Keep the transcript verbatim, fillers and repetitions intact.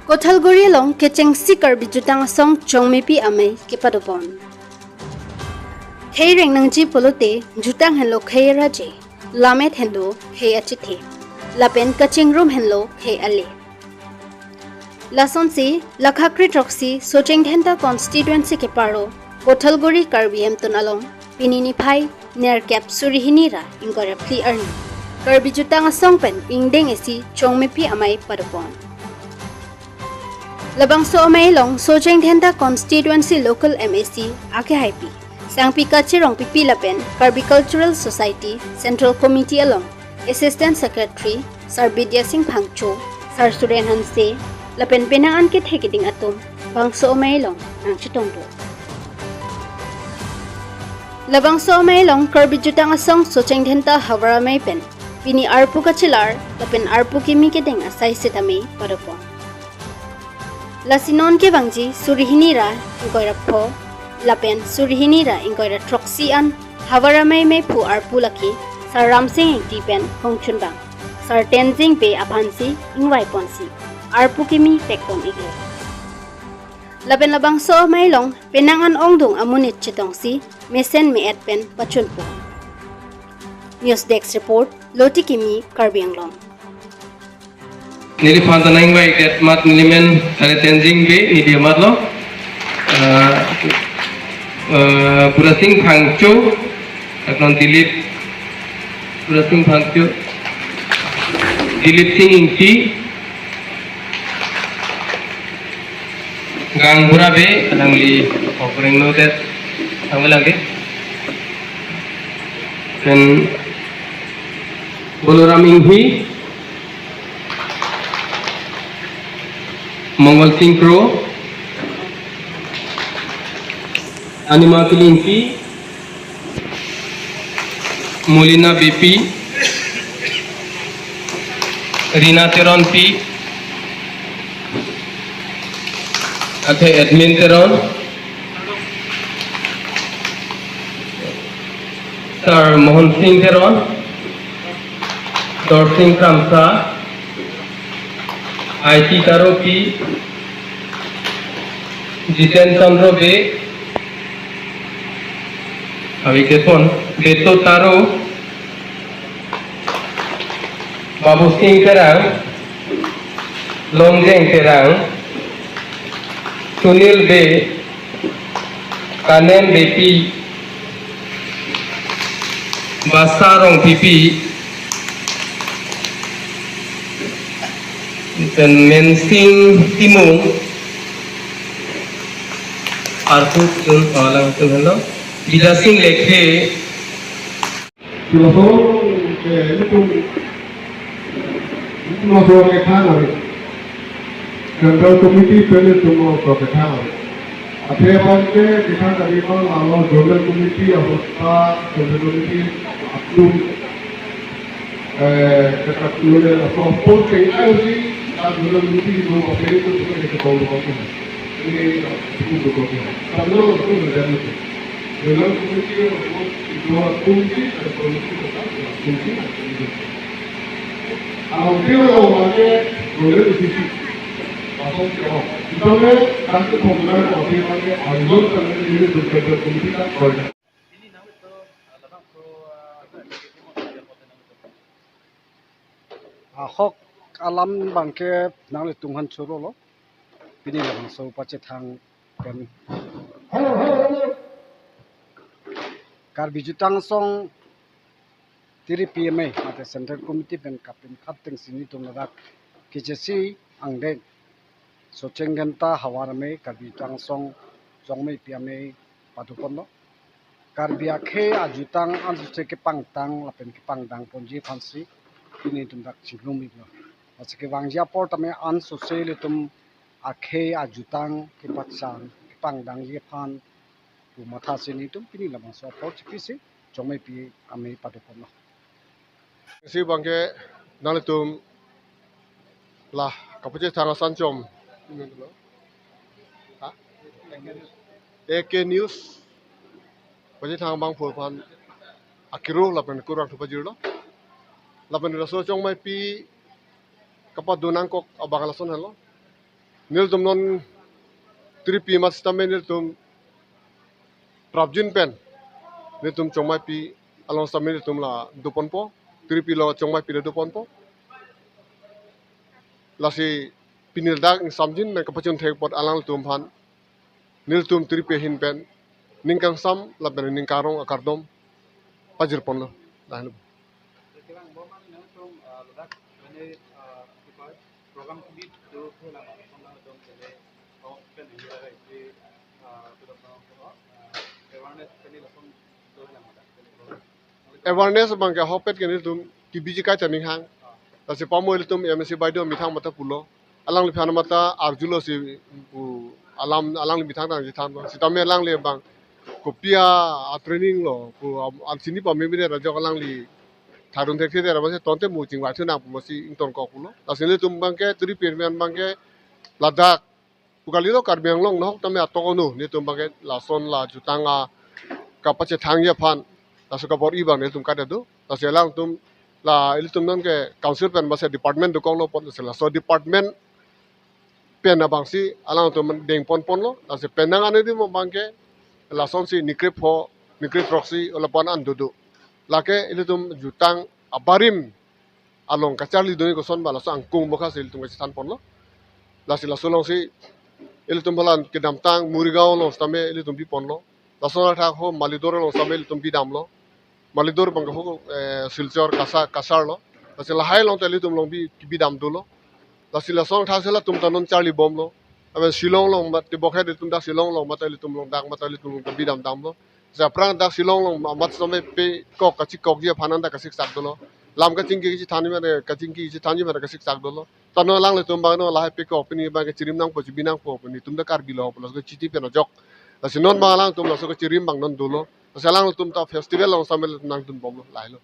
Kothalguri along kechengsi Karbi Jutang Asong Chongmepi Amei kepadopon. Khei reng nangji pulote jutang henlo khei raje, lam-et henlo khei achethe, lapen kachingrum henlo khei ale. Lasonsi, lakha kre-throksi Socheng Dhenta constituency keparo Kothalguri Karbi Hemtun along pini niphai nerkep suri hini ra ingkoi ra phli arni Karbi Jutang Asong pen ingdeng isi Chongmepi Amei padopon. Labangso amei along Socheng Dhenta constituency local M A C akehaipi Sangpi Kache Rongpipi lapen Karbi Cultural Society Central Committee along Assistant Secretary Sir Bidya Sing Phangcho, Sir Suren Hanse, lapen penang an kethe keding atum bangso amei along nangchetongdun. Labangso amei along Karbi Jutang Asong Socheng Dhenta Havar Amei pen pini arpu kachelar lapen arpu kimi kedeng asai sitame padopon. Lasi non kevangji suri hini ra ingkoi ra pho lapen suri hini ra ingkoi ra throksi an Havar Amei meiphu arpu lake Sir Ramsing Ingti pen hongchunbang Sir Tenzing Bey aphansi ingvaiponsi arpu kimi pekpon-iklo. Lapen labangso amei along penang an ongdung amonit chetongsi mesen me-et pen pachunpon. News Desk Report, Loti Kimi, Karbi Anglong. Neliphan ta nangvaidet amat nelimen Sir Tenzing Bey, neli amatlo. Ah, ah, Bura Sing Phangcho, aknon Dilip, Bura Sing Phangcho, Dilip Sing Ingti, Gang Bura Bey, alangli opening noted, tanggal lagi. Then Boloram Inghi, Mongol Sing Kro, Anima Kilingpi, Molina Beypi, Rina Teronpi, athe Admin Teron, Sir Mohan Sing Teron, Dorsing Kramsa, I T Taropi, Jiten Chandra Bey, Avi Kepon, Beto Taro, Babu Sing Terang, Longjeng Terang, Sunil Bey, Kanem Beypi, Basa Rongpipi, then Mensing Timung, arpu chun alang chun helo, Bidya Sing Lekthe. Silo so, eh, ilitum, ilitum laso kethang ave. Central Committee pen ilitum laso kethang ave. Athe abang ke kethang kali ma lalo Zonal Committee ahut ta Central Committee atum, eh, ketak nule laso post ke I O C, a Zonal Committee ilitum aperi ilitum ke ketong ilitum ke. Ini ilitum ke. Tapi lo ilitum ke. Zonal Committee ilitum ke. Ahok alam abang ke nanglitum aphan chorolo. Pini labangso pachethang pen Karbi Jutang Asong Tiripi Amei mate Central Committee pen kapinkhat atengsi nelitum ladak kechesi angdeng Socheng Dhenta Havar Amei Karbi Jutang Asong Chongmepi Amei padoponlo. Karbi akhei ajutang ansose kepangtang lapen kepangdang ponji aphansi pini nelitum dak chinglum-iklo. Lasi kevangji apor tame ansose ilitum akhei ajutang kepachang kepangdangji aphan pu mathasi nelitum pini labangso apor chipisi Chongmepi Amei padoponlo. Isi abang ke nanglitum la kapachethang asanchom. Ha? A K News pachethang abang aphan akiro lapen kurvangthu pajirlo. Lapen laso Chongmepi kapadonangkok abang lason helo. Nelitum non three P mat sitame nelitum prapjin pen nelitum Chongmaipi along sitame nelitum la doponpo, three P lo Chongmaipi lo doponpo. Lasi pini ladak ingsamjin pen kapachun thek apot alangtum aphan nelitum three P ahin pen ning kangsam lapen ning karong akardom pajirponlo. Dahlo. Kevang bom an nangtum, ah, ladak mane, ah, ki koi, program kebit tu phelang bom nangtum kene, oh, pen ini lagi si, ah, tu dong, ah, awareness kene langsung tu phelang bom. Awareness abang ke ahokpet ke nelitum kebiji kai ta ning hang. Lasi pamo ilitum M A C Baideo methang mata pulo. Alangliphan mata arjulo si pu alam alangli methang tangji thanlo. Sitame alangli abang kopi a training lo pu am, am chini pame bine rajok alangli tharun thekthe der abang si tonte mu chingvai thu nang pu masi ingtonkok pulo. Lasi nelitum abang ke three P ahin abang ke ladak pu kalilo, Karbi Anglong nahok tame atok onu, nelitum abang ke lason la jutang a kapachethangji aphan laso kabor-i abang nelitum kadet do. Lasi alangtum la ilitum non ke council pen masi department dokoklo apot, lasi laso department pen abang si alangtum dengponponlo. Lasi penang ane di mo abang ke lasonsi ning krepho, ning kreproksi olapan an dodo. Lake ilitum jutang abarim along kacharli doni koson ba laso angkung bokha si ilitum kachethanponlo. Lasi laso alongsi ilitum phalan kedamtang Morigaon along sitame ilitum biponlo. Laso athak ho Malidor along sitame ilitum bidamlo. Malidor abang ho, eh, Silchar kasa kasarlo. Lasi lahai along ta ilitum along bi bidam dolo. Lasi laso athak si latum ta non charli bomlo. Aben Shillong along mat tibok he ilitum dak Shillong along mata ilitum along dak mata ilitum along ta bidam damlo. Aphrang dak Shillong along amat sitame pekok kachikokji aphan an ta kasiksak dolo. Lam kachingki kachethanji mane kachingki kachethanji mane kasiksak dolo. Tano alanglitum abang no lahai pekok pini abang ke chirim nangpo chibi nangpo pini tum ta Karbi lo pulo ke chiti pen ajok. Lasi non abang alangtum laso ke chirim abang non dolo. Lasi alangtum ta festival along sitame nangdunbomlo lahelo.